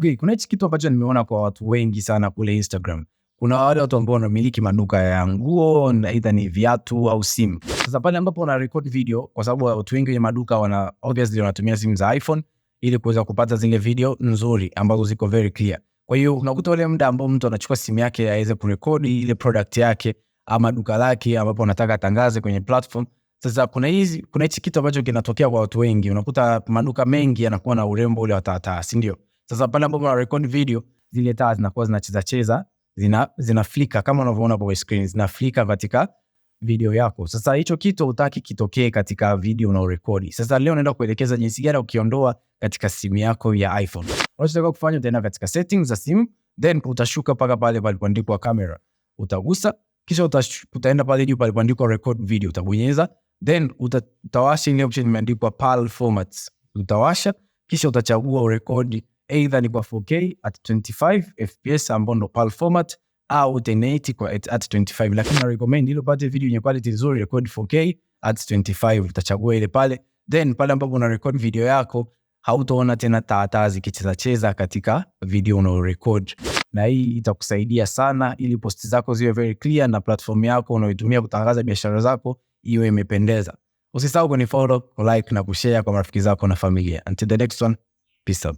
Okay, kuna hichi kitu ambacho nimeona kwa watu wengi sana kule Instagram. Kuna wale watu ambao wanamiliki maduka ya nguo na either ni viatu au simu. Sasa pale ambapo una record video, kwa sababu watu wengi wenye maduka wana obviously wanatumia simu za iPhone ili kuweza kupata zile video nzuri ambazo ziko very clear. Kwa hiyo unakuta ule muda ambao mtu anachukua simu yake aweze kurekodi ile product yake ama duka lake ambapo anataka atangaze kwenye platform. Sasa kuna hichi kitu ambacho kinatokea kwa watu wengi, unakuta maduka mengi yanakuwa na urembo ule wa taa, si ndio? Sasa pale ambapo una record video, zile taa zinakuwa zinacheza cheza, zina flicker kama unavyoona kwa screen, zina flicker katika video yako. Sasa hicho kitu hutaki kitokee katika video unaorekodi. Sasa leo naenda kuelekeza jinsi gani ukiondoa katika simu yako ya iPhone. Unachotaka kufanya, utaenda katika settings za simu, then utashuka mpaka pale palipoandikwa camera. Utagusa, kisha utaenda pale juu palipoandikwa record video, utabonyeza, then utawasha ile option imeandikwa PAL formats. Utawasha, kisha utachagua urekodi either ni kwa 4K at 25 fps ambao ndo PAL format au 1080 kwa at 25, lakini na recommend ili upate video yenye quality nzuri, record 4K at 25. Utachagua ile pale, then pale ambapo una record video yako hautaona tena taa zikicheza cheza katika video unaorecord, na hii itakusaidia sana ili posti zako ziwe very clear na platform yako unayoitumia kutangaza biashara zako iwe imependeza. Usisahau kunifollow, like na kushare kwa marafiki zako na familia. Until the next one, peace out.